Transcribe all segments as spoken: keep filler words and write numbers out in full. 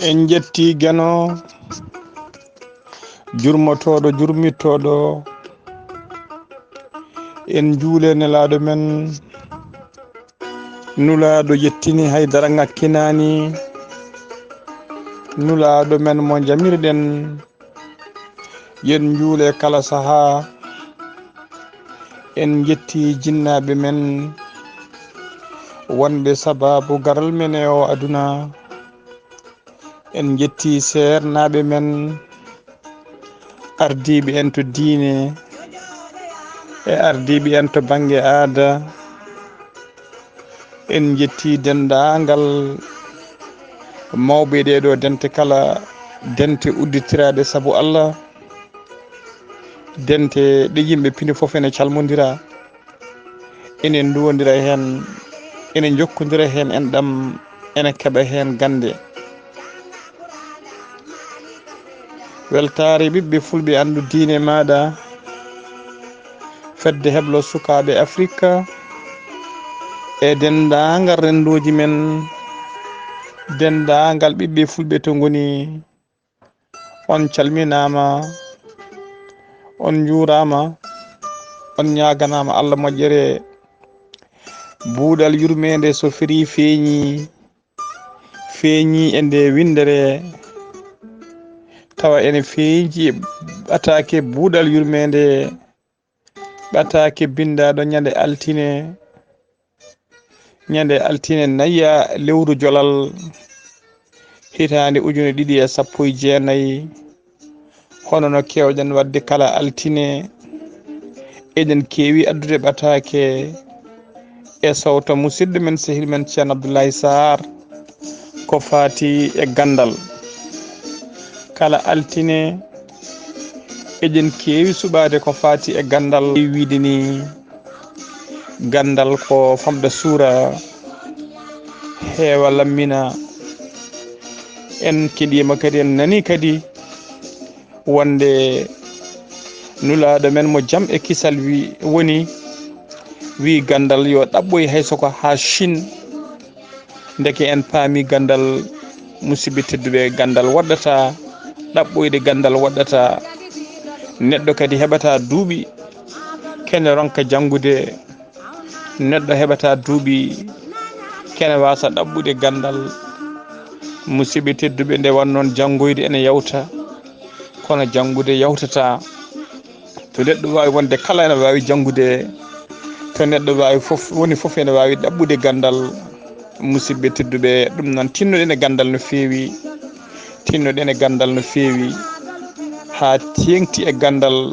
En njetti Geno, jurmotooɗo, jurmittooɗo. En njuule Nelaaɗo men, Nulaaɗo yettini, hay dara ŋakkinaani. Nulaaɗo men mo njamirɗen, yen njuule kala sahaa. En njetti jinnaaɓe men, wonɓe sabaabu garal men e o aduna. En njetti seernaaɓe men, ardiiɓe en to diine e ardiiɓe en to bannge aada. En njetti denndaangal mawɓe ɗee ɗoo dente kala, dente udditiraaɗe sabu Allah, dente ɗe yimɓe pini fof ene calmondira. Enen nduwondira heen, ene njokkondira heen enɗam, ene keɓa heen gannde. Weltaare ɓiɓɓe fulɓe, anndu diine maaɗa, fedde heblo sukaaɓe Afirka e denndaangal renndooji men, denndaangal ɓiɓɓe fulɓe to ngoni. On calminaama, on njuuraama, on ñaaganaama Allah moƴƴere. Buuɗal yurmeende so firii feeñii, feeñii e nde winndere, tawa ene feeñi e ɓataake buuɗal yurmeende. Ɓataake binndaaɗo ñande altine, ñande altine naya lewru jolal, hitaande ujune ɗiɗi e sappo e jeenayi. Hono no keewɗen waɗde kala altine, eɗen keewi addude ɓataake e sawto musidɗo men, sehil men Ceerno Abdoulaye Sarr, ko faati e ganndal. Kala altine, eɗen keewi suɓaade ko faati e ganndal. Wiide ni, ganndal ko famɗa suura, heewa lammina. En keɗiima kadi, en nani kadi wonde Nulaaɗo men mo jam e kisal wi-, woni, wi ganndal yo ɗaɓɓoy hay so ko haa Chine. Ndeke en paami ganndal, musidɓe tedduɓe, ganndal woɗɗata, ɗaɓɓoyde ganndal woɗɗata. Neɗɗo kadi heɓata duuɓi, kene ronka janngude. Neɗɗo heɓata duuɓi, kene waasa ɗaɓɓude ganndal. Musidɓe tedduɓe, nde won noon janngoyde ene yawta, kono janngude yawtata. To neɗɗo waawi wonde kala ene waawi janngude, to neɗɗo waawi fof, woni fof ene waawi ɗaɓɓude ganndal. Musidɓe tedduɓe, ɗum noon tinnoɗen e ganndal no feewi, tinnoɗen e ganndal no feewi, haa teeŋti e ganndal,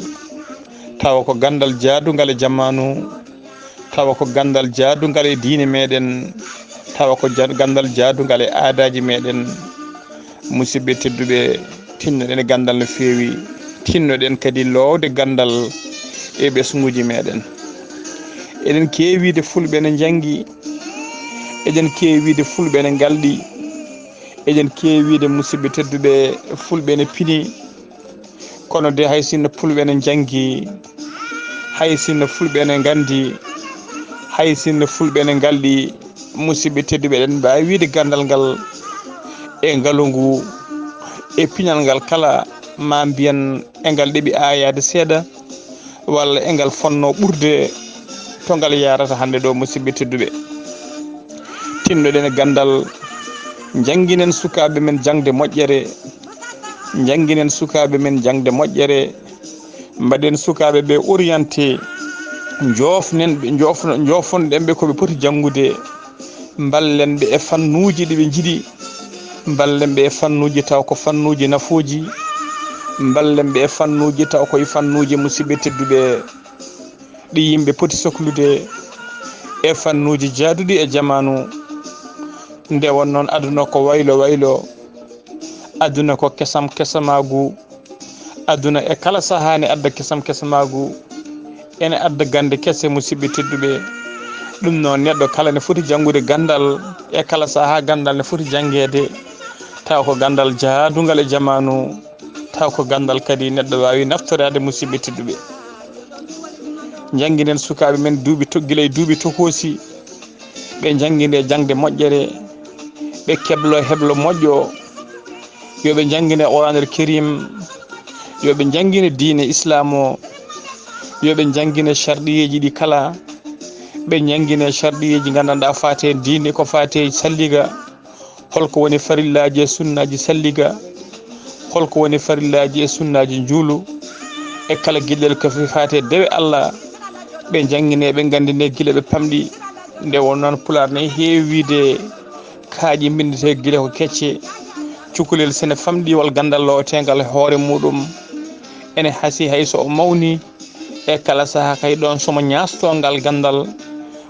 tawa ko ganndal jaadungal e jamaanu, tawa ko ganndal jaadungal e diine meɗen, tawa ko ja-, ganndal jaadungal e aadaaji meɗen. Musidɓe tedduɓe, tinnoɗen e ganndal no feewi, tinnoɗen kadi loowde ganndal e ɓesnguuji meɗen. Eɗen keewi wiide fulɓe ne njanngi, eɗen keewi wiide fulɓe ne ngalɗi, eɗen keewi wiide, musidɓe tedduɓe, fulɓe ne pini. Kono de, hay sinno fulɓe ne njanngi, hay sinno fulɓe ne nganndi, hay sinno fulɓe ne ngalɗi, musidɓe tedduɓe, eɗen mbaawi wiide ganndal ngal e ngalu ngu e pinal ngal kala, ma mbiyen e ngal ɗeɓi aayaade seeɗa, walla e ngal fonnoo ɓurde to ngal yahrata hannde ɗo, musidɓe tedduɓe. Tinnoɗen e ganndal, njannginen sukaaɓe men jaŋde moƴƴere, njannginen sukaaɓe men jaŋde moƴƴere, mbaɗen sukaaɓe ɓe orienté, njoofnen ɓe, njoofno-, njoofonɗen ɓe ko ɓe poti janngude, mballen ɓe e fannuuji ɗi ɓe njiɗi, mballen ɓe e fannuuji taw ko fannuuji nafooji, mballen ɓe e fannuuji taw koye fannuuji, musidɓe tedduɓe, ɗi yimɓe poti soklude e fannuuji jaaduɗi e jamaanu. Nde won noon, aduna ko waylo waylo, aduna ko kesam kesamaagu, aduna e kala sahaa ne adda kesam kesamaagu, ene adda gannde kese, musidɓe tedduɓe. Ɗum noon, neɗɗo kala ne foti janngude ganndal, e kala sahaa ganndal ne foti janngeede, taw ko ganndal jaadungal e jamaanu, taw ko ganndal kadi neɗɗo waawi naftoraade, musidɓe tedduɓe. Njannginen sukaaɓe men duuɓi to-, gila e duuɓi tokoosi, ɓe njanngine jaŋde moƴƴere, ɓe keblo heblo moƴƴo, Yo ɓe njanngine Quraanul Kariim, yo ɓe njanngine diine Islaam o, yo ɓe njanngine sharɗiyeeji ɗi kala, ɓe njanngine sharɗiyeeji nganndanɗaa faate diine, ko faate salliga, holko woni farillaaji e sunnaaji salliga, holko woni farillaaji e sunnaaji njuulu, e kala geɗel ko faate dewe Allah, ɓe njanngine, ɓe nganndine gila ɓe pamɗi. Nde won noon Pulaar ne heewi wiide kaaƴe mbinndetee gila ko kecce. Cukalel sene famɗi wal ganndal loweteengal e hoore muuɗum. Ene hasii hay so o mawni e kala sahaa kay ɗoon somo ñaastoo ngal ganndal,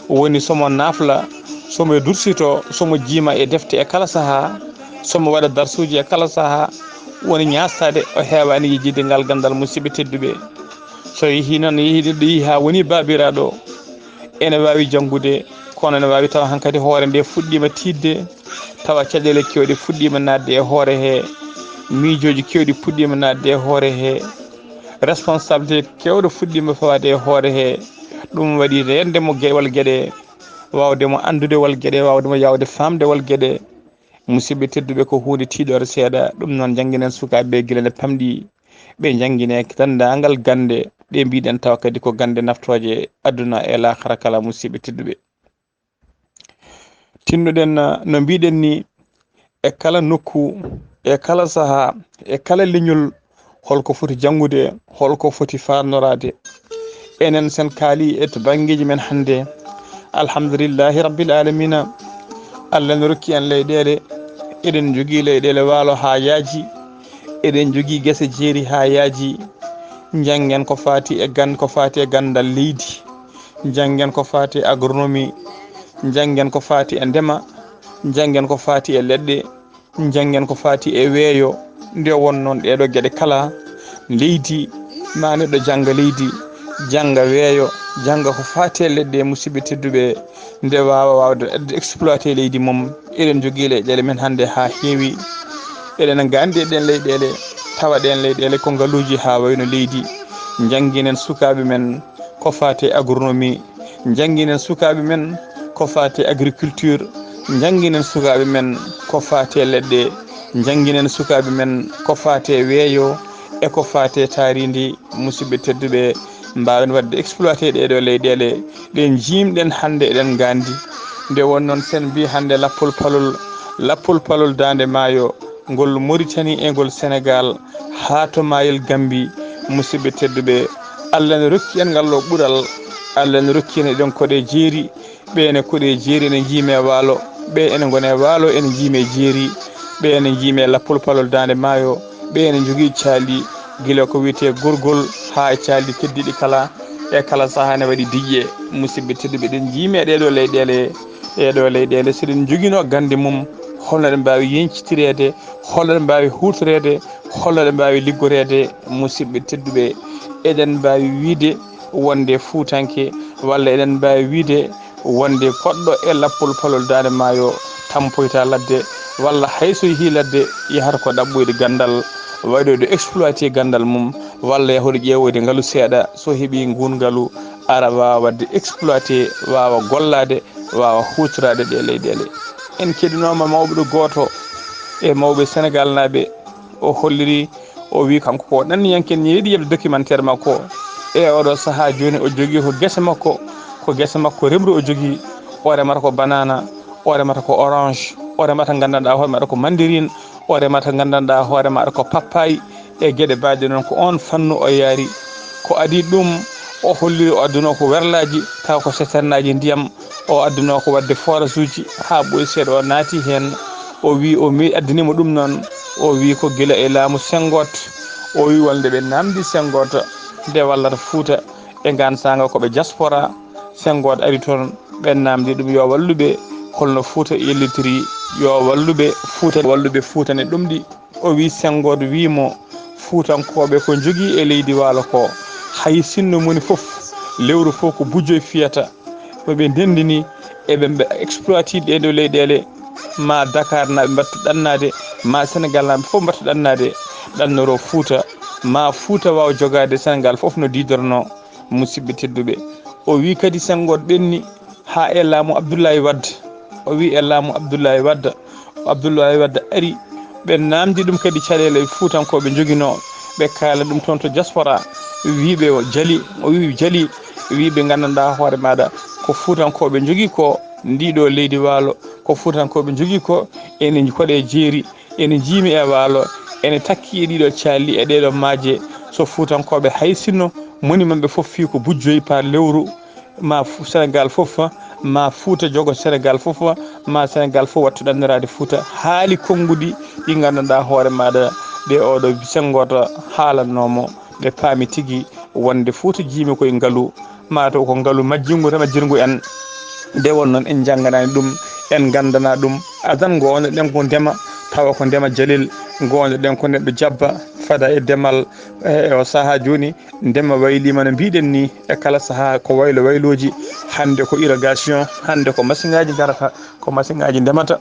woni somo naafla, somo dursitoo, somo jiima e defte e kala sahaa, somo waɗa darsuuji e kala sahaa, woni ñaastaade o heewaani yejjitde ngal ganndal, musidɓe tedduɓe. So yehii noon, yehii ɗo yehii haa woni baabiraaɗo, ene waawi janngude, kono ene waawi tawa hankadi hoore nde fuɗɗiima tiiɗde, tawa caɗeele keewɗe fuɗɗiima naatde e hoore he, miijooji keewɗi puɗɗiima naatde e hoore he, responsabilité keewɗo fuɗɗiima fawaade e hoore he. Ɗum waɗi reende mo gewal geɗe, waawde mo anndude wal geɗe, waawde mo yaawde faamde wal geɗe. Musidɓe tedduɓe, ko huunde tiiɗoore seeɗa. Ɗum noon, njannginen sukaaɓe ɓe gila nde pamɗi, ɓe njanngine denndaangal gannde ɗe mbiɗen, tawa kadi ko gannde naftooje aduna e laakhara kala, musidɓe tedduɓe. Tinnoɗen, ah, no mbiɗen ni, e kala nokku, e kala sahaa, e kala leñol, holko foti janngude, holko foti faandoraade. Enen sen kaali e to banngeeji men hannde, alhamdulillahi rabbil alamina, Allah no rokki en leyɗeele, eɗen njogii leyɗeele waalo haa yaaji, eɗen njogii gese jeeri haa yaaji. Njanngen ko faati e gan-, ko faati e ganndal leydi, njanngen ko faati e agronomie, njanngen ko faati e ndema, njanngen ko faati e leɗɗe, njanngen ko faati e weeyo. Nde won noon ɗeeɗo geɗe kala, leydi, ma neɗɗo jannga leydi, jannga weeyo, jannga ko faati e leɗɗe, musidɓe tedduɓe, nde waawa waawde exploité leydi mum. Eɗen njogii leyɗeele men hannde haa heewi. Eɗen nganndi eɗen leyɗeele, tawa ɗeen leyɗeele ko ngaluuji haa wayno leydi. Njannginen sukaaɓe men ko faati e agronomie, njannginen sukaaɓe men ko faati e agriculture, njannginen sukaaɓe men ko faati e leɗɗe, njannginen sukaaɓe men ko faati e weeyo e ko faati e taarindi. Musidɓe tedduɓe, mbaawen waɗde exploité ɗeeɗo leyɗeele ɗe njiimɗen hannde eɗen nganndi. Nde won noon sen mbi hannde lappol palol, lappol palol Daande Maayo, ngol Mauritanie e ngol Sénégal haa to maayel Gambie. Musidɓe tedduɓe, Allah ne rokki en ngal ɗo ɓural, Allah ne rokki en eɗen koɗe jeeri, ɓe ene koɗe jeeri ene njiime waalo, ɓe ene ngone waalo ene njiime jeeri, ɓe ene njiime lappol palol Daande Maayo, ɓe ene njogii caali gila ko wiyetee gorgol haa e caali keddiiɗi kala, e kala sahaa ne waɗi diƴƴe. Musidɓe tedduɓe, ɗen njiime ɗeeɗo leyɗeele, ɗeeɗo leyɗeele, so ɗen njoginoo gannde mum, holno ɗe mbaawi yeñcitireede, holno ɗe mbaawi huutoreede, holno ɗe mbaawi liggoreede. Musidɓe tedduɓe, eɗen mbaawi wiide wonde fuutanke, walla eɗen mbaawi wiide wonde goɗɗo e lappol palol Daande Maayo tampoyta ladde, walla hay so yehii ladde, yahata ko ɗaɓɓoyde ganndal, waɗoyde exploité ganndal mum, walla yahude ƴeewoyde ngalu seeɗa, so heɓii nguun ngalu, ara waawa waɗde exploité, waawa gollaade, waawa huutoraade ɗe leyɗeele. En keɗinooma mawɓe ɗo gooto e mawɓe Senegaalnaaɓe, o holliri, o wi kanko ko ɗanniyanke, ne yiɗi yeɓde documentaire makko. E oɗo sahaa jooni, o jogii ko gese makko, ko gese makko remru o jogii. O remata ko banana, o remata ko orange, o remata nganndanɗaa hoore maɗa ko mandarine, o remata nganndanɗaa hoore maɗa ko papaye, e geɗe baɗe noon. Ko oon fannu o yaari. Ko adii ɗum, o holliri, o addunoo ko werlaaji, tawa ko citernaaji ndiyam, o addunoo ko waɗde forage uji, haa ɓooyi seeɗa o naati heen. O wi, o mi addanii mo ɗum noon, o wi ko gila e laamu Senngoot. O wi wonde ɓe naamndi Senngoot nde wallata Fuuta e ngaan saanga ko ɓe diaspora. Senngoot ari toon, ɓe naamndi ɗum yo wallu ɓe, holno Fuuta yellitiri, yo wallu ɓe Fuuta, wallu ɓe Fuuta ne ɗum ɗi. O wi Senngoot wi mo, Fuutankooɓe ko njogii e leydi Waalo ko, hay sinno moni fof, lewru fof ko bujjoy fiyata. Ko ɓe ndenndini, eɓe mbe-, exploité ɗee ɗoo leyɗeele, ma Dakar naaɓe mbattu ɗannaade, ma Senegal naaɓe fof mbattu ɗannaade, ɗannoroo Fuuta, ma Fuuta waaw jogaade Senegal fof no diidornoo. Musidɓe tedduɓe, o wi kadi Senngoot ɓenni haa e laamu Abdoulaye Wade. O wi e laamu Abdoulaye Wade, Abdoulaye Wade ari, Ɓe naamndi ɗum kadi caɗeele Fuutankooɓe njoginoo, ɓe kaala ɗum toon to diaspora, wii ɓe o jali, o wii jali, wii ɓe nganndanɗaa hoore maaɗa ko Fuutankooɓe njogii ko, ndiɗo leydi waalo ko Fuutankooɓe njogii ko, ene koɗe jeeri, ene njiimi e waalo, ene takki e ɗiɗo calli e ɗeɗo maaje, so Fuutankooɓe hay sinno moni maɓɓe fof fii ko bujjoyi par lewru, ma fu- Sénégal fof, ma Fuuta jogo Sénégal fof, ma Sénégal fof wattu ɗanniraade Fuuta. Haali konnguɗi ɗi nganndanɗaa hoore maaɗa ɗe oɗo senngooto haalannoomo, ɓe paami tigi wonde Fuuta jiimi koye ngalu, maa taw ko ngalu majjingu tan majjirngu en. Nde won noon en njannganaani ɗum, en nganndanaa ɗum. Adan ngoownoɗen ko ndema, tawa ko ndema jalel, ngoownoɗen ko neɗɗo jabba, fada e demal. E o sahaa jooni, ndema wayliima no mbiɗen ni, e kala sahaa ko waylo waylooji. Hannde ko irrigation, hannde ko masiŋaaji ngarata, ko masiŋaaji ndemata,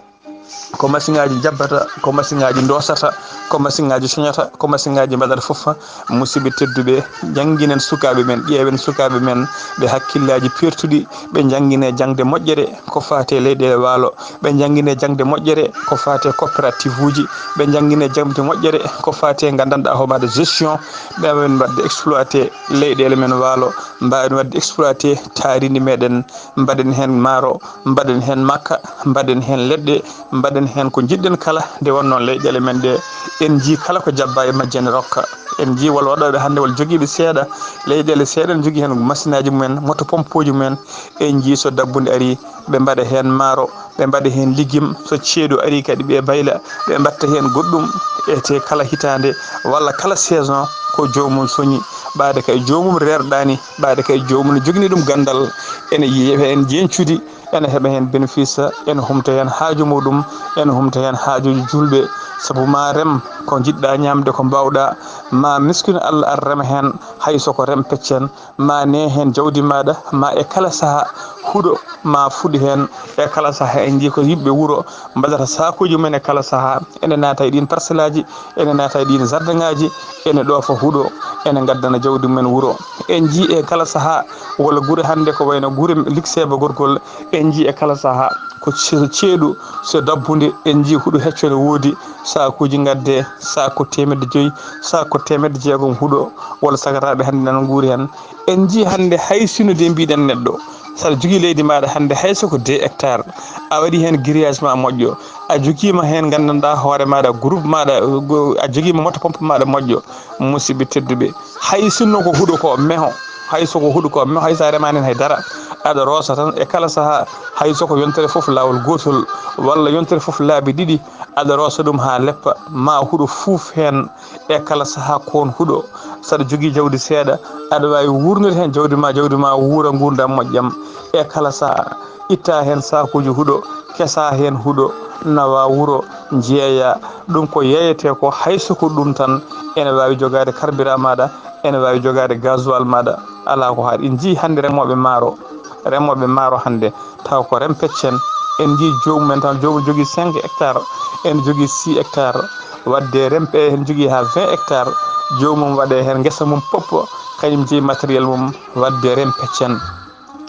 ko masiŋaaji jabbata, ko masiŋaaji ndosata, ko masiŋaaji coñata, ko masiŋaaji mbaɗata fof. Musidɓe tedduɓe, njannginen sukaaɓe men, ƴeewen sukaaɓe men, ɓe hakkillaaji peertuɗi, ɓe njanngine jaŋde moƴƴere ko faati e leyɗeele waalo, ɓe njanngine jaŋde moƴƴere ko faati e coopérative uji, ɓe njanngine jaŋde moƴƴere ko faati e nganndanɗaa hoore maaɗa gestion, ɓe mbaɗa exploité leyɗeele men waalo, mbaawen waɗde exploité taarindi meɗen, mbaɗen heen maaro, mbaɗen heen makka, mbaɗen heen leɗɗe, mbaɗen heen ko njiɗɗen kala. Nde wonnoo leyɗeele men ɗe, en njii kala ko jabba e majje ene rokka. En njii walla waɗooɓe hannde walla jogiiɓe seeɗa leyɗeele seeɗa ene njogii heen masinaaji mumen, moto pompooji mumen. En njii so dabbunde arii, ɓe mbaɗa heen maaro, ɓe mbaɗa heen lijum. So ceeɗu arii kadi, ɓe mbayla, ɓe mbaɗta heen goɗɗum. E te kala hitaande walla kala saison ko joomum soñi, ɓaade kay joomum reerɗaani, ɓaade kay joomum ne jogini ɗum ganndal. Ene yiye heen jeeñcudi, ene heɓa heen bénéfice, ene humta heen haaju muɗum, ene humta heen haajuuji juulɓe. Sabu ma rem ko njiɗɗa ñaamde, ko mbaawɗa, ma miskino Allah ar rema heen, hay so ko rem peccen, ma ne heen jawdi maaɗa, ma e kala sahaa huɗo ma fuɗi heen. E kala sahaa en njii ko yimɓe wuro mbaɗata saakuuji mumen e kala sahaa, ene naata e ɗiin parcelle aji, ene naata e ɗiin jardin aji, ene ɗoofa huɗo, ene ngaddana jawdi mumen wuro. En njii e kala sahaa, walla gure hannde ko wayno gure Likseeba Gorgol, en njii e kala sahaa ko ce- ceeɗu, so dabbunde, en njii huɗo hecco no woodi, saakuuji ngadde, saak ko teemedde joyi, saak ko teemedde jeegom huɗo, walla sagataaɓe hannde nana nguuri heen. En njii hannde hay sino de mbiɗen neɗɗo, saɗa jogii leydi maaɗa hannde hay so ko deux hectares, a waɗii heen grillage ma moƴƴo, a jogiima heen nganndanɗaa hoore maaɗa, groupe maaɗa, go- a jogiima moto pompe maaɗa moƴƴo, musidɓe tedduɓe, hay sinno ko huɗo ko meho, hay so ko huɗo ko meho, hay so a remaani heen hay dara, aɗa roosa tan e kala sahaa, hay so ko yontere fof laawol gootol walla yontere fof laabi ɗiɗi, aɗa roosa ɗum haa leppa, ma huɗo fuuf heen e kala sahaa ko on huɗo. Saɗa jogii jawdi seeɗa, aɗa waawi wuurnude heen jawdi ma, jawdi ma wuura nguurndam moƴƴam e kala sahaa. Itta heen saakuuji huɗo, kesa heen huɗo, nawa wuro, njeeya. Ɗum ko yeeyetee ko, hay so ko ɗum tan, ene waawi jogaade carburant maaɗa, ene waawi jogaade gasoil maaɗa. Alaa ko haaɗi. En njii hannde remooɓe maaro, remooɓe maaro hannde, taw ko rem peccen. En njii joomum en tan, joomum jogii cinq hectares, en jogii six hectares, waɗde rem, en jogii haa vingt hectares, joomum waɗe heen ngesa mum pop, kañum jeyi matériel mum, waɗde rem peccen.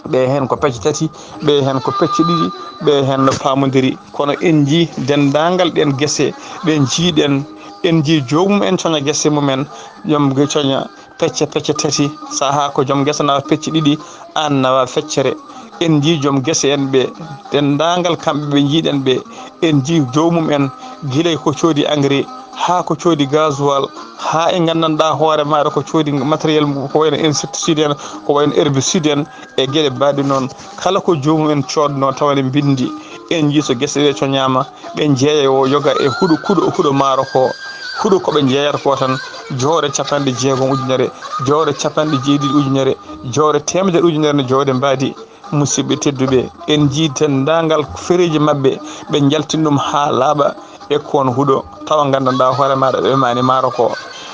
Ɓe heen ko pecce tati, ɓe heen ko pecce ɗiɗi, ɓe heen no paamondiri. Kono en njii denndaangal ɗeen gese, ɓe njiiɗen, en njii joomum en coña gese mumen, joom ge- coña pecce, pecce tati, sahaa ko joom gesa nawa pecce ɗiɗi, aan nawa feccere. En njii joom gese en ɓe, denndaangal kamɓe ɓe njiiɗen ɓe, en njii joomum en, gila ko coodi engrais, haa ko coodi gasoil, haa e nganndanɗaa hoore maaɗa ko coodi matériel, ko wayno insecticide en, ko wayno herbicide en, e geɗe mbaɗi noon. Kala ko joomum en coodnoo tawa ne mbinndi, en njii so gese ɗe coñaama, ɓe njeeya o yoga e huɗo, kuɗo, huɗo maaro ko, huɗo ko ɓe njeeyata ko tan, jooɗo capanɗe jeegom ujunere, jooɗo capanɗe jeeɗiɗi ujunere, jooɗo teemedere ujunere no jooɗe mbaadi. Musidɓe tedduɓe, en njii denndaangal fereeji maɓɓe, ɓe njaltini ɗum haa laaɓa e koon huɗo, tawa nganndanɗaa hoore maaɗa ɓe maani maaro ko.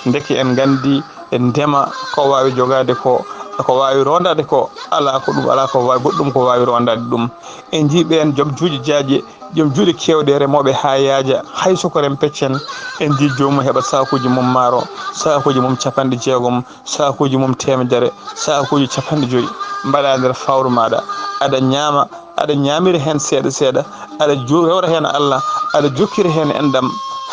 Ndeke en nganndi e ndema ko waawi jogaade ko, ko waawi rondaade ko, alaa ko ɗum, alaa ko waawi goɗɗum ko waawi rondaade ɗum. En njii ɓeen joom juuɗe jaaƴe, joom juuɗe keewɗe, remooɓe haa yaaja, hay so ko rem peccen, en njii joomum heɓa saakuuji mum maaro, saakuuji mum capanɗe jeegom, saakuuji mum teemedere, saakuuji capanɗe joyi, mbaɗa nder fawru maaɗa, aɗa ñaama, aɗa ñaamira heen seeɗa seeɗa, aɗa jo- rewra heen Allah, aɗa jokkira heen enɗam,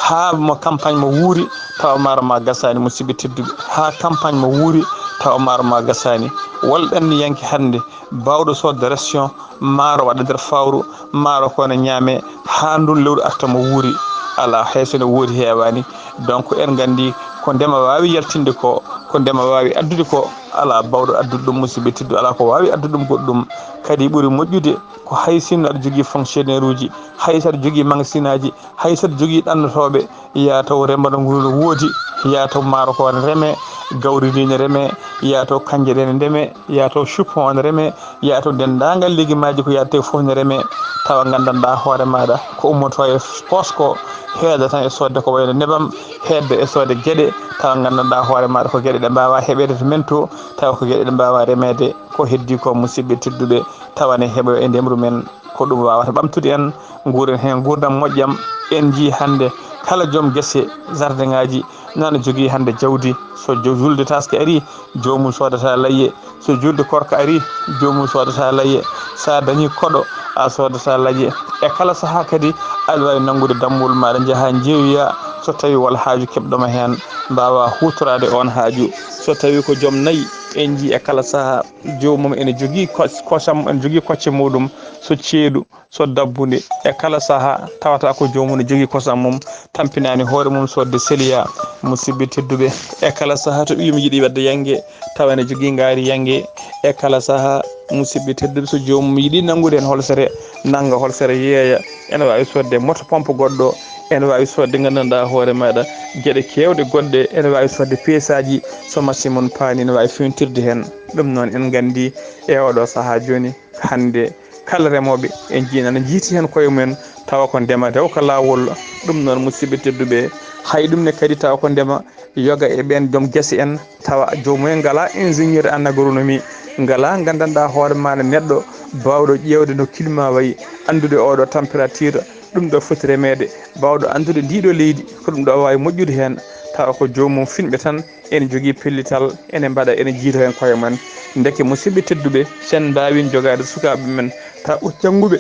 haa mo campagne mo wuuri, tawa maaro ma gasaani, musidɓe tedduɓe, haa campagne mo wuuri, tawa maaro ma gasaani. Wol ɗanniyanke hannde baawɗo soodde ration maaro waɗa nder fawru, maaro ko ne ñaame haa ndun lewru arta mo wuuri? Alaa, hay so ne woodi heewaani. Donc en nganndi ko ndema waawi yaltinde ko, ko ndema waawi addude ko. Alaa baawɗo addude ɗum, musidɓe tedduɓe, alaa ko waawi addude ɗum goɗɗum. Kadi ɓuri moƴƴude ko hay sinno aɗa jogii fonctionnaire uji, hay so aɗa jogii magasinaaji, hay so aɗa jogii ɗannotooɓe, yaa taw remmbano nguru no woodi, yaa taw maaro ko ne remee, gawri ndi ne remee, yaa taw kanje ɗe ne ndemee, yaa taw chou-pommon ne remee, yaa taw denndaangal legimaaji ko yaadata e fof ne remee, tawa nganndanɗaa hoore maaɗa ko ummotoo e poos ko, heeda tan e soodde ko wayno nebam, heedda e soodde geɗe, tawa nganndanɗaa hoore maaɗa ko geɗe ɗe mbaawaa heɓeede to men to, tawa ko geɗe ɗe mbaawaa remeede. Ko heddii ko, musidɓe tedduɓe, tawa ne heɓoya e ndemru men. Ko ɗum waawata ɓamtude en, nguuren heen nguurndam moƴƴam. En njii hannde kala joom gese, jardin ŋaaji, nana jogii hannde jawdi. So jo-, julde taaske arii, joomum soodata layye. So julde koorka arii, joomum soodata layye. So a dañii koɗo, a soodata layye. E kala sahaa kadi, aɗa waawi nanngude dammuwol maaɗa, njahaa njeeyoya, so tawii won haaju keɓɗo ma heen, mbaawaa huutoraade oon haaju. So tawii ko joom nayi, en njii e kala sahaa, joomum ene jogii ko-, kosam, ene jogii kocce muuɗum, so ceeɗu, so dabbunde, e kala sahaa tawata ko joomum ne jogii kosam mum, tampinaani hoore mum soodde seliya. Musidɓe tedduɓe, e kala sahaa to ɓiyum yiɗi waɗde yannge, tawa ene jogii ngaari yannge. E kala sahaa, musidɓe tedduɓe, so joomum yiɗi nanngude heen holsere, nannga holsere yeeya. Ene waawi soodde moto pompe goɗɗo, ene waawi soodde, nganndanɗaa hoore maaɗa, geɗe keewɗe goɗɗe, ene waawi soodde peesaaji. So machine mum paani, ene waawi fewntirde heen. Ɗum noon, en nganndi e oɗo sahaa jooni, hannde kala remooɓe en njii nana njiiti heen koye mumen, tawa ko ndema rewka laawol. Ɗum noon, musidɓe tedduɓe, hay ɗum ne kadi tawa ko ndema yoga e ɓeen joom gese en, tawa joomum en ngalaa ingénieur en agronomie, ngalaa nganndanɗaa hoore maaɗa neɗɗo baawɗo ƴeewde no climat wayi, anndude oɗo température, ɗum ɗo foti remeede, baawɗo anndude ndiɗo leydi, ko ɗum ɗo waawi moƴƴude heen, tawa ko joomum finɓe tan, ene jogii pellital, ene mbaɗa, ene njiita heen koye mum. Ndeke, musidɓe tedduɓe, so en mbaawii jogaade sukaaɓe men, tawa jannguɓe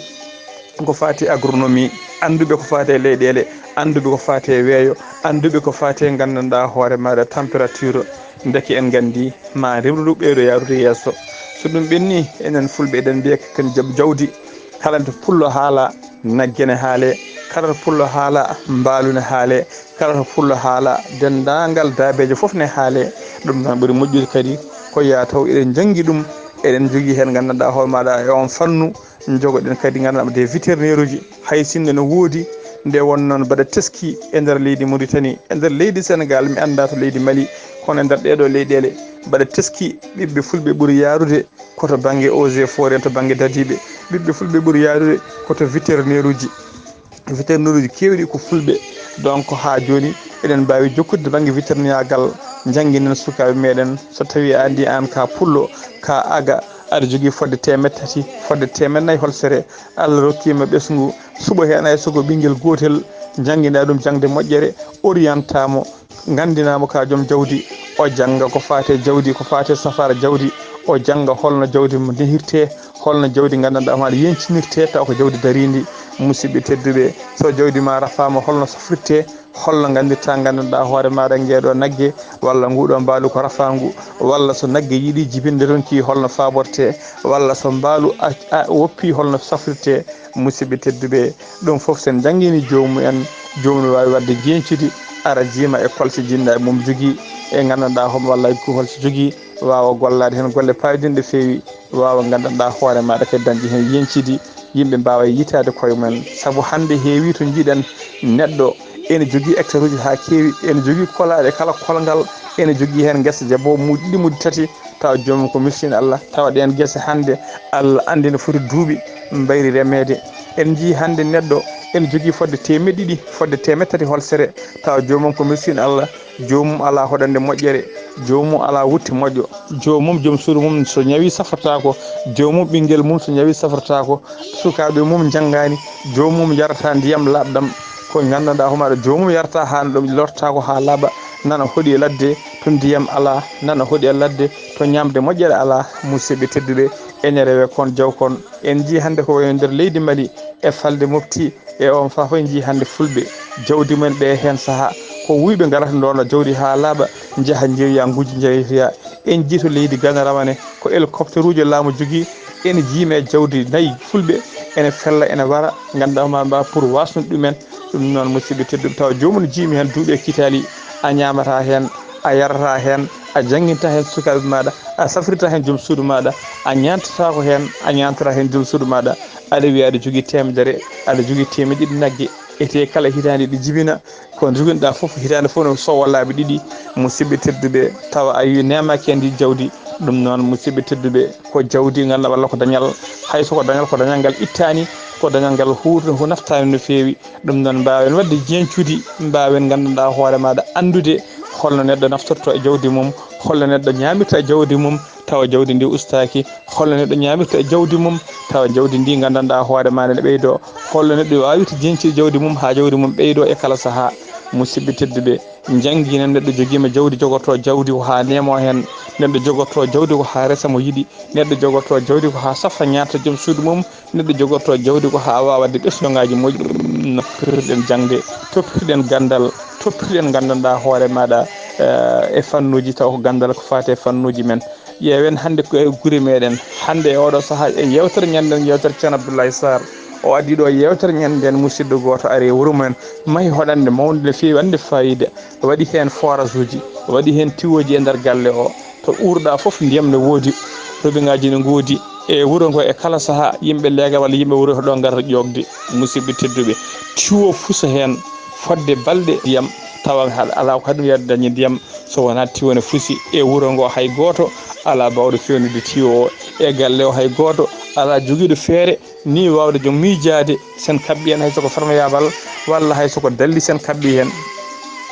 ko faati e agronomie, annduɓe ko faati e leyɗeele, annduɓe ko faati e weeyo, annduɓe ko faati e nganndanɗaa hoore maaɗa température. Ndeke en nganndi ma remru ɓeydo yaarude yeeso. So ɗum ɓennii, enen Fulɓe eɗen mbiya ko en joom jawdi. Kala to pullo haalaa, nagge ne haalee. Kala to pullo haalaa, mbaalu ne haalee. Kala to pullo haalaa, denndaangal daabeeje fof ne haalee. Ɗum noon, ɓuri moƴƴude kadi ko yaa taw eɗen njanngi ɗum, eɗen njogii heen nganndanɗaa hoore maaɗa e oon fannu. Njogoɗen kadi nganndanɗaa des vétérinaire uji, hay sinno no woodi, nde won noon mbaɗa teski e nder leydi Mauritanie, e nder leydi Sénégal, mi anndaa to leydi Mali, kono e nder ɗeeɗoo leyɗeele mbaɗa teski ɓiɓɓe Fulɓe ɓuri yaarude ko to bannge eaux et forêts en, to bannge dadiiɓe. Ɓiɓɓe Fulɓe ɓuri yaarude ko to vétérinaire uji. Vétérinaire uji keewɗi ko Fulɓe. Donc, haa jooni, eɗen mbaawi jokkude bannge vétérinaire gal, njannginen sukaaɓe meɗen. So tawii a anndi aan ka pullo, ka aga, aɗa jogii fodde teemeɗɗe tati, fodde teemeɗɗe nayi holsere, Allah rokkiima ɓesngu, suɓo heen hay so ko ɓinngel gootel, njannginaa ɗum jaŋde moƴƴere, orientaa mo, nganndinaa mo ka joom jawdi, o jannga ko faati e jawdi, ko faati e safaara jawdi, o jannga holno jawdi nehirtee, holno jawdi nganndanɗaa hoore yeñcinirtee, tawa ko jawdi dariindi. Musidɓe tedduɓe, so jawdi ma rafaama, holno safrirtee, holno nganndirtaa, nganndanɗaa hoore maaɗa, ngeeɗo nagge walla nguuɗo mbaalu ko rafaangu, walla so nagge yiɗi jibinde, ronki, holno faabortee, walla so mbaalu a, a, woppi, holno safrirtee. Musidɓe tedduɓe, ɗum fof so en njanngini joomum en, joomum ne waawi waɗde jeñcudi, ara jiima e kolce jinnaaɓe mum jogii, e nganndanɗaa homo walla ko holce jogii, waawa gollaade heen golle paayodinɗe feewi, waawa nganndanɗaa hoore maaɗa kadi dañde heen yeñcidi, yimɓe mbaawa yiytaade koye mumen. Sabu hannde heewii to njiiɗen neɗɗo ene jogii hectare uji haa keewi, ene jogii kolaaɗe kala kolngal, ene jogii heen ngesa jaboowo muuɗi ɗiɗi, muuɗi tati, tawa joomum ko miskin Allah, tawa ɗeen gese hannde Allah anndi no foti duuɓi mbayri remeede. En njii hannde neɗɗo ene jogii fodde teemeɗɗe ɗiɗi, fodde teemeɗɗe tati holsere, tawa joomum ko miskin Allah, joomum alaa hoɗande moƴƴere, joomum alaa wutte moƴƴo, joomum joom suudu mum so ñawii safrataako, joomum ɓinngel mum so ñawii safrataako, sukaaɓe mum njanngaani, joomum yarataa ndiyam laaɓɗam, ko nganndanɗaa homaɗo joomum yarataa haa ɗum lortaako haa laaɓa, nana hoɗi e ladde to ndiyam alaa, nana hoɗi e ladde to ñaamde moƴƴere alaa. Musidɓe tedduɓe, ene rewe kon jaw kon. En njii hannde ko wayi no nder leydi Mali e falnde Mopti e on fof en njii hannde Fulɓe Jawdi mumen ɓe heen sahaa, ko wuyɓe ngarata ndoona jawdi haa laaɓa, njaha njeeya, ngujja njeeya. En njii to leydi Gana rawane, ko hélicoptère uji laamu jogii. En njii me jawdi nayi fulɓe, ene fella, ene wara, ngannduɗaa ma mba pour wasnude ɗumen. Ɗum noon, musidɓe tedduɓe, tawa joomum jiimi heen duuɓi e kitaali, a ñaamata heen, a yarata heen, a jannginta heen sukaaɓe maaɗa, a safrita heen joom suudu maaɗa, a ñaantata ko heen, a ñaantata heen joom suudu maaɗa. Aɗa wiya aɗa jogii teemedere, aɗa jogii teemedde ɗiɗi nagge, ete kala hitaande ɗi jibina, ko joginɗa fof hitaande fof no sowa laabi ɗiɗi. Musidɓe tedduɓe, tawa a yi nemaaki e ndi jawdi. Ɗum noon, musidɓe tedduɓe, ko jawdi ngannduɗaa walla ko dañal, hay so ko dañal, ko dañal ngal ittaani, ko dañal ngal huuto, ko naftaani no feewi. Ɗum noon, mbaawen waɗde jeñcuuji, mbaawen nganndanɗaa hoore maaɗa, anndude holno neɗɗo naftorto e jawdi mum, holno neɗɗo ñaamirta e jawdi mum, tawa jawdi ndi ustaaki, holno neɗɗo ñaamirta e jawdi mum, tawa jawdi ndi nganndanɗaa hoore maaɗa ne ɓeydoo, holno neɗɗo waawirta jeñcirde jawdi mum haa jawdi mum ɓeydoo e kala sahaa. Musidɓe tedduɓe, njannginen neɗɗo jogiima jawdi, jogotoo jawdi ko haa nemo heen, neɗɗo jogotoo jawdi ko haa resa mo yiɗi, neɗɗo jogotoo jawdi ko haa safra ñaata joom suudu mum, neɗɗo jogotoo jawdi ko haa waawa waɗde ɓesnguuji moƴƴi. No toppitoɗen jaŋde, toppitoɗen ganndal, toppitoɗen nganndanɗaa hoore maaɗa, eh, e fannuuji taw ko ganndal ko faati e fannuuji men. Ƴeewen hannde ko e gure meɗen, hannde e oɗo sahaa e yeewtere ñannden, yeewtere Ceerno Abdoulaye Sarr. O addi ɗo yeewtere ñannden, musidɗo gooto ari e wuro men, mahi hoɗannde mawnde no feewi, waɗde faayiida. Waɗi heen forage uji, waɗi heen tiwooji e nder galle o. To uurɗa fof ndiyam ne woodi, robiŋaaji ne ngoodi e wuro ngo e kala sahaa, yimɓe leega walla yimɓe wuro ko ɗo ngarata ƴoogde. Musidɓe tedduɓe, tiwo fusa heen fodde balɗe ndiyam, tawa alaa ko haɗum yahde dañde ndiyam so wonaa tiwo ne fusi e wuro ngo. Hay gooto alaa baawɗo feewnude tiwo o e galle o, hay gooto alaa jogiiɗo feere ni waawde joom miijaade, sen kaɓɓi heen hay so ko perméable walla hay so ko dalli sen kaɓɓi heen.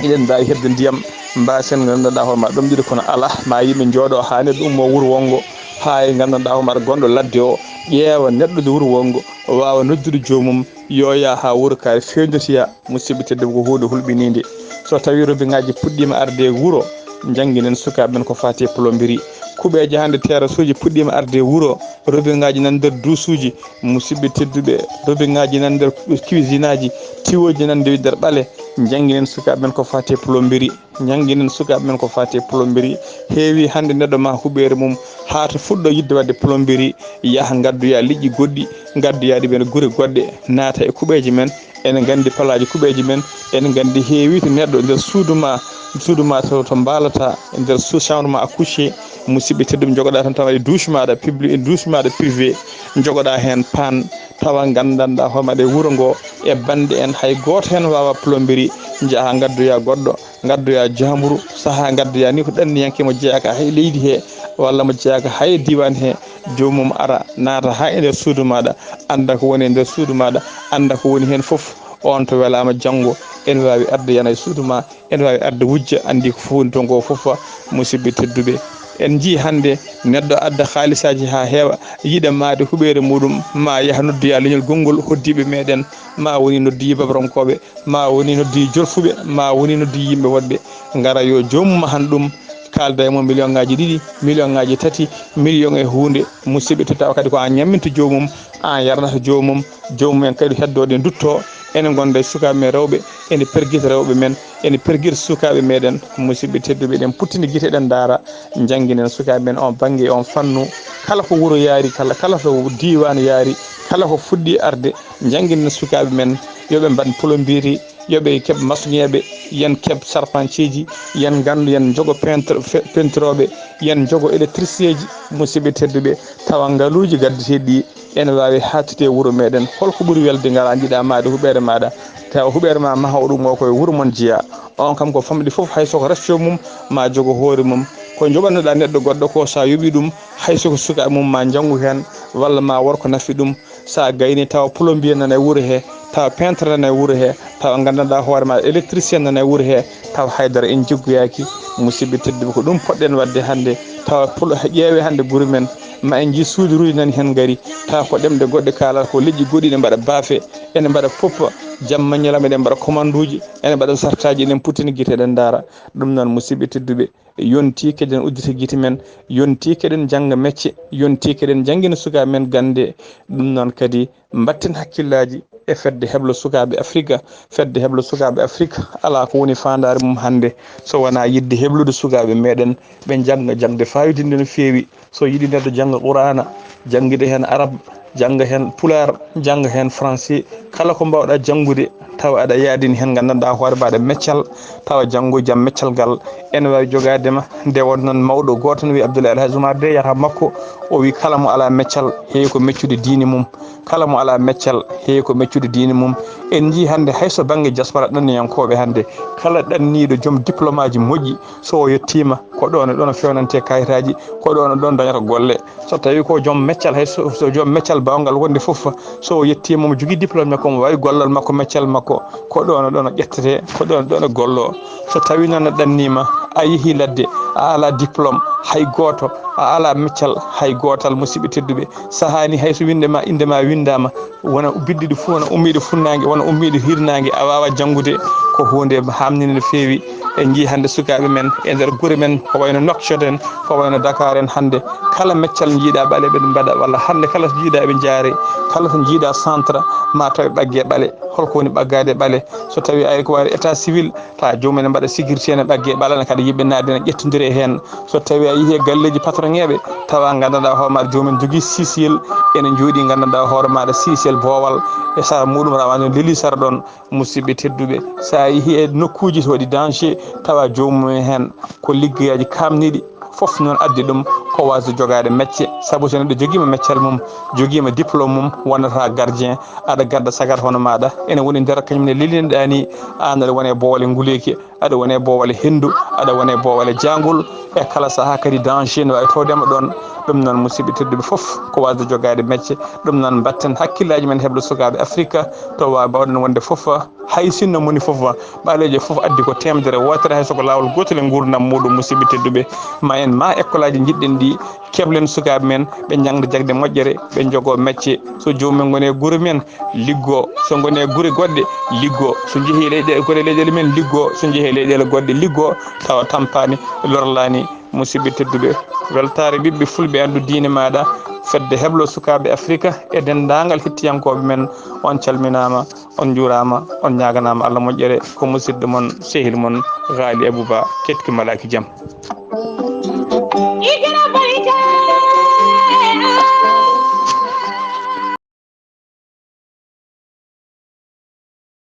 Eɗen mbaawi heɓde ndiyam, mbaasen nganndanɗaa hoore ma ɗomɗude, kono alaa, ma yimɓe njooɗo haa neɗɗo ummo wuro wonngo, haa e nganndanɗaa hoore ma gonɗo ladde o ƴeewa neɗɗo nde wuro wonngo, o waawa noddude joomum, yo yaa haa wuro kaari feewnotoya. Musidɓe tedduɓe, ko huunde hulɓiniinde. So tawii robiŋaaji puɗɗiima arde e wuro, njannginen sukaaɓe men ko faati e plomberie. Kuɓeeje hannde terasuuji puɗɗiima arde e wuro, robiŋaaji nan nder duusuuji. Musidɓe tedduɓe, robiŋaaji nan nder cuisine aji, tiwooji nan nder ɓale. Njannginen sukaaɓe men ko faati e plomberie. Njannginen sukaaɓe men ko faati e plomberie. Heewi hannde neɗɗo ma huɓeere mum haa to fuɗɗo yiɗde waɗde plomberie, yaha ngaddoya liƴƴi goɗɗi, ngaddoya ɗi ɓen gure goɗɗe, naata e kuɓeeje men. Ene nganndi palaaji kuɓeeji men, ene nganndi heewi to neɗɗo nder suudu ma, suudu ma to, to mbaalata, nder sous chambre ma à coucher, musidɓe tedduɓe, njogoɗa tan tawa e douche maɗa public, e douche maɗa privé, njogoɗa heen paan, tawa nganndanɗa hoore maɗa e wuro ngo, e bannde en hay gooto heen waawa plomberie, njaha ngaddoya goɗɗo, ngaddoya jaamburu, saha ngaddoya ni ko ɗanniyanke mo jeyaaka hay leydi he, walla mo jeyaaka hay diiwaan he, joomum ara naata haa e nder suudu maɗa, annda ko woni e nder suudu maɗa, annda ko woni heen fof. On to welaama janngo, ene waawi arde yana e suudu ma, ene waawi arde wujja, anndi ko fof woni to ngo fof. Musidɓe tedduɓe, en njii hannde neɗɗo adda haalisaaji haa heewa, yiɗa maayde huɓeere muɗum, ma yaha noddoya leñol gonngol hoddiiɓe meɗen, ma woni noddoyi babronkoɓe, ma woni noddoyi jolfuɓe, ma woni noddoyi yimɓe woɗɓe, ngara yo joomum mahan ɗum, kaalda e mum million ngaji ɗiɗi, million ngaji tati, million e huunde. Musidɓe, to tawa kadi ko an ñamminta joomum, an yarnata joomum, joomum en kadi heddoɗe dutto, ene gonda e sukaaɓe men rewɓe, ene pergita rewɓe men, ene pergita sukaaɓe meɗen. Musidɓe tedduɓe, eɗen puttini gite, eɗen ndaara, njannginen sukaaɓe men on bannge, on fannu, kala ko wuro yaari, kala, kala to diiwaan yaari, kala ko fuɗɗi arde, njannginen sukaaɓe men, yo ɓe mbaɗ plomberie, yo ɓe keɓ masoŋeeɓe, yen keɓ charpentierji, yen nganndu, yen njogo peintre, fe-, peintrooɓe, yen njogo électricien ji. Musidɓe tedduɓe, tawa ngaluuji gaddeteeɗi ɗi ene waawi haaɗtude e wuro meɗen. Holko ɓuri welde, ngara njiɗa maayde huɓeere maɗa, tawa huɓeere ma mahowo ɗum o ko e wuro mon jeya. On kam ko famɗi fof, hay soko resto mum ma jogo hoore mum, ko joɓanoɗa neɗɗo goɗɗo ko, sa yoɓi ɗum, hay soko suka mum ma janngu heen, walla ma worko nafi ɗum, sa gayni tawa plombier nana e wuro he, tawa peintre nana e wuro he, tawa nganndanɗa hoore ma électricien nana e wuro he, tawa haydara en jiggoyaki. Musidɓe tedduɓe, ko ɗum poɗɗen waɗde hannde, tawa plo-, ƴeewe hannde gure men, Ma en njii suuduruuji nan heen ngari, tawa ko ɗemɗe goɗɗe kaalata, ko leƴƴi goɗɗi ene mbaɗa baafe, ene mbaɗa poppa, jamma ñalawma eɗen mbaɗa komanduuji, ene mbaɗa sartaaji, eɗen puttini gite eɗen ndaara. Ɗum noon, musidɓe tedduɓe, yontii keɗen uddita gite men, yontii keɗen njannga mecce, yontii keɗen njanngina sukaaɓe men gannde. Ɗum noon kadi, mbatten hakkillaaji e fedde heblo sukaaɓe Afrika. Fedde heblo sukaaɓe Afrika alaa ko woni faandaare mum hannde so wonaa yiɗde heblude sukaaɓe meɗen ɓe njannga jaŋde faayidinnde no feewi. So yiɗi neɗɗo jannga Quraana, janngide heen Arab, jannga heen Pulaar, jannga heen Français, kala ko mbaawɗa janngude, tawa aɗa yaadini heen, nganndanɗaa hoore maaɗa meccal, tawa janngo jam meccal ngal ene waawi jogaade ma. Nde won noon mawɗo gooto no wiyi Abdoulaye El Hadj Oumar Dey, yata makko, o wiyi kala mo alaa meccal, heewi ko meccude diine mum. Kala mo alaa meccal, heewi ko meccude diine mum. En njii hannde hay so bannge diaspora ɗanniyankooɓe hannde, kala ɗanniiɗo joom diplôme aji moƴƴi, so o yettiima, ko ɗoon e ɗoon o feewnante kayitaaji, ko ɗoon e ɗoon dañata golle. So tawii ko joom meccal, hay so, so joom meccal baawngal wonde fof, so o yettiima, omo jogii diplôme makko, omo waawi gollal makko, meccal makko, ko ɗoon e ɗoon o ƴettete, ko ɗoon e ɗoon o golloo. So tawii noon a ɗanniima, a yehii ladde, a alaa diplôme, hay gooto, a alaa meccal, hay gootal, musidɓe tedduɓe, sahaani hay so winnde ma, innde ma winndaama, wona biddiɗo fof, wona ummiiɗo funnaange, wona ummiiɗo hirnaange, a waawaa janngude, ko huunde haamniinde no feewi. En njii hannde sukaaɓe men e nder gure men, ko wayno Nouakchott en, ko wayno Dakar en hannde, kala meccal njiiɗa ɓale ɓe mbaɗa, walla hannde kala so njiiɗa ɓe njaare, kala so njiiɗa centre, ma taw ɓe ɓaggee ɓale. Holko woni ɓaggaade ɓale? So tawii ari ko wayno état civil, tawa joomum ene mbaɗa sécurité, ene ɓaggee ɓale, ene kadi yimɓe naatde ene ƴettondire heen. So tawii a yehii e galleeji patronŋeeɓe, tawa nganndanɗaa hoore maaɗa joomum ene jogii sisiyel, ene njooɗii nganndanɗaa hoore maaɗa sisiyel boowal, e sara muɗum rawane leli sara ɗoon. Musidɓe tedduɓe, so a yehii e nokkuuji so waɗi danger, tawa joomum en heen ko liggeyaaji kaamniiɗi, fof noon addi ɗum ko waasde jogaade mecce. Sabu so neɗɗo jogiima meccal mum, jogiima diplôme mum, wonata gardien, aɗa gadda sagata hono maaɗa, ene woni nder kañum ne leliniɗaa ni, aan aɗa woni e boowal e nguleeki, aɗa woni e boowal e henndu, aɗa woni e boowal e jaangol, e kala sahaa kadi danger ne waawi towde ma ɗoon. Ɗum noon, musidɓe tedduɓe fof, ko waasde jogaade mecce. Ɗum noon, mbatten hakkillaaji men heblo sukaaɓe Afrika, to wa-, mbaawɗen wonde fof, hay sinno moni fof, ɓaleejo fof addi ko teemedere wootere, hay so ko laawol gootel e nguurndam muuɗum, musidɓe tedduɓe. Ma en ma ekkolaaji njiɗɗen ɗi, keblen sukaaɓe men, ɓe njangda jagde moƴƴere, ɓe njogoo mecce. So joomum en ngoni e gure men, liggoo. So ngoni e gure goɗɗe, liggoo. So njehii leyɗe-, gure leyɗeele men, liggoo. So njehii leyɗeele goɗɗe, liggoo. Tawa tampaani, lorlaani. Musidɓe tedduɓe, weltaare ɓiɓɓe fulɓe anndu diine maaɗa, fedde heblo sukaaɓe Afrika e denndaangal hettiyankooɓe men, on calminaama, on njuuraama, on ñaaganaama Allah moƴƴere. Ko musidɗo mon, sehil mon, Gaali Abuba, ketki malaaki jam.